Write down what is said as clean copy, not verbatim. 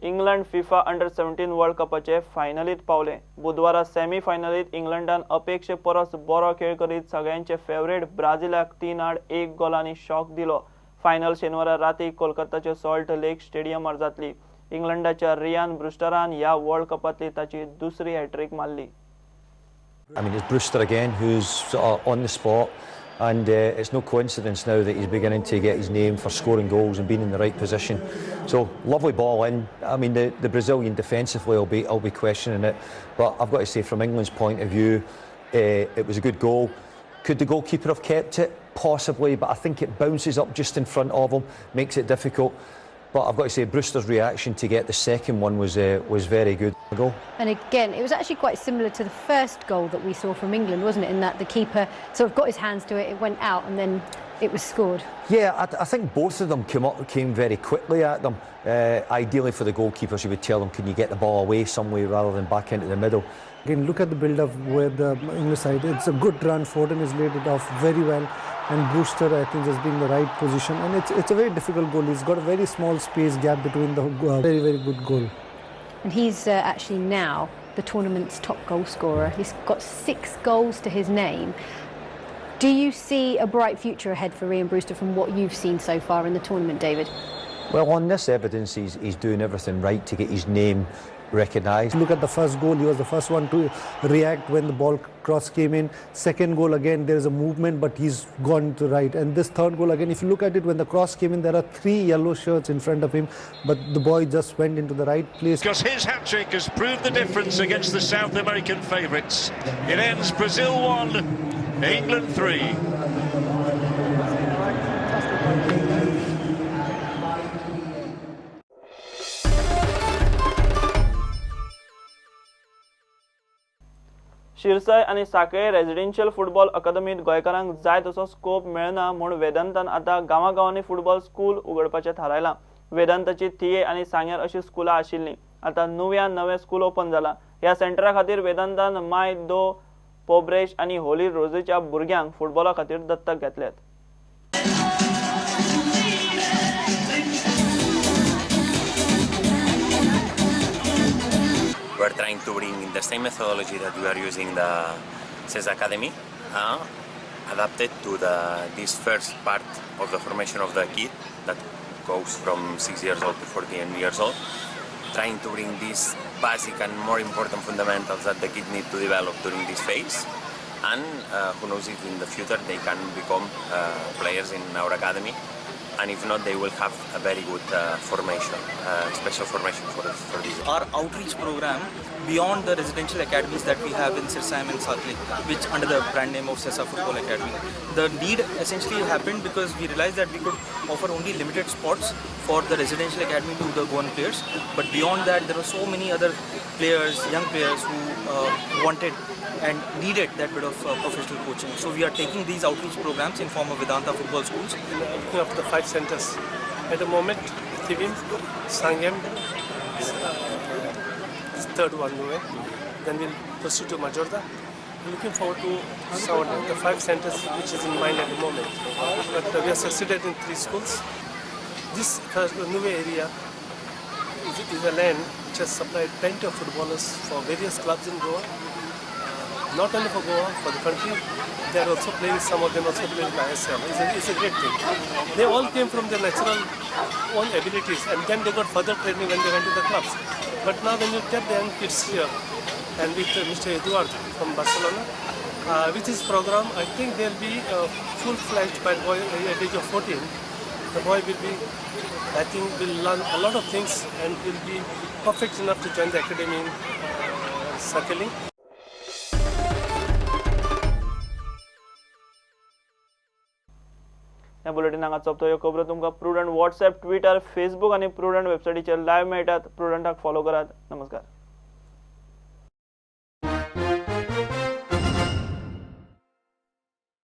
England FIFA under 17 world कपाचे फायनलीत पावले। बुधवारा semi फायनलीत इंग्लंडान अपेक्षे परस बरो खेळ करीत सगळ्यांचे फेवरेट ब्राझिलाक 3-1 गोलांनी शॉक दिलो। फायनल शेनवारा राती कोलकाताच्या सॉल्ट लेक स्टेडियमार जातली। इंग्लंडाच्या रियान ब्रुस्टरान ह्या वर्ल्ड कपांतली ताची दुसरी हॅट्रीक मारली। I mean, it's Brewster again who's on the spot, and it's no coincidence now that he's beginning to get his name for scoring goals and being in the right position. So lovely ball in. I mean, the Brazilian defensively will be questioning it, but I've got to say, from England's point of view, it was a good goal. Could the goalkeeper have kept it? Possibly, but I think it bounces up just in front of him, makes it difficult. But I've got to say, Brewster's reaction to get the second one was very good. Goal. And again, it was actually quite similar to the first goal that we saw from England, wasn't it? In that the keeper sort of got his hands to it, it went out, and then it was scored. Yeah, I think both of them came very quickly at them. Ideally for the goalkeepers, you would tell them, can you get the ball away some way rather than back into the middle? Again, look at the build-up where the English side, it's a good run. Foden has laid it off very well, and Brewster, I think, has been in the right position. And it's a very difficult goal. He's got a very small space gap between the very, very good goal. And he's actually now the tournament's top goal scorer. He's got 6 goals to his name. Do you see a bright future ahead for Rhian Brewster from what you've seen so far in the tournament, David? Well, on this evidence, he's doing everything right to get his name recognised. Look at the first goal, he was the first one to react when the ball cross came in. Second goal, again, there's a movement, but he's gone to right. And this third goal, again, if you look at it, when the cross came in, there are 3 yellow shirts in front of him, but the boy just went into the right place. Because his hat-trick has proved the difference against the South American favourites. It ends Brazil 1, England 3. Shirsai आनी साखळे residential football अकादमीत गोंयकारांक जाय तसो scope मेळना म्हूण वेदांतान आतां गांवागांवांनी football school उगडपाचें थारायलां। वेदांताची थिये आनी सांग्यार अशी स्कुलां आशिल्लीं, आतां नुव्यान नवें स्कूल ओपन जालां। ह्या सेंटरा खातीर वेदांतान माय दो पोब्रेश आनी होली रोजेच्या भुरग्यांक फुटबॉला खातीर दत्तक घेतल्यात। We are trying to bring the same methodology that we are using the CES Academy, adapted to this first part of the formation of the kid that goes from 6 years old to 14 years old, trying to bring these basic and more important fundamentals that the kid need to develop during this phase, and who knows if in the future they can become players in our academy, and if not, they will have a very good formation, special formation for this. Our outreach program beyond the residential academies that we have in Sirsaim and Sakli, which under the brand name of Sesa Football Academy. The need essentially happened because we realized that we could offer only limited spots for the residential academy to the Goan players, but beyond that there were so many other players, young players who wanted and needed that bit of professional coaching. So we are taking these outreach programs in form of Vedanta football schools. Looking after the 5 centers at the moment, Thivim, Sangem, this third one, then we'll proceed to Majorda. We're looking forward to the 5 centers which is in mind at the moment. But we have succeeded in 3 schools. This Nuve area is a land which has supplied plenty of footballers for various clubs in Goa. Not only for Goa, for the country. They are also playing, some of them also playing in ISL. It's a great thing. They all came from their natural own abilities, and then they got further training when they went to the clubs. But now when you get the young kids here, and with Mr. Eduard from Barcelona, with his program, I think they'll be full-fledged by the boy at the age of 14. The boy will be, I think, will learn a lot of things and will be perfect enough to join the academy in Sakeli. ह्या bulletin हांगा सोंपता. ह्यो खबरो तुमकां prudent WhatsApp, Twitter, Facebook आनी prudent वेबसायटीचेर live मेळटात. प्रुडंटाक follow करात. नमस्कार.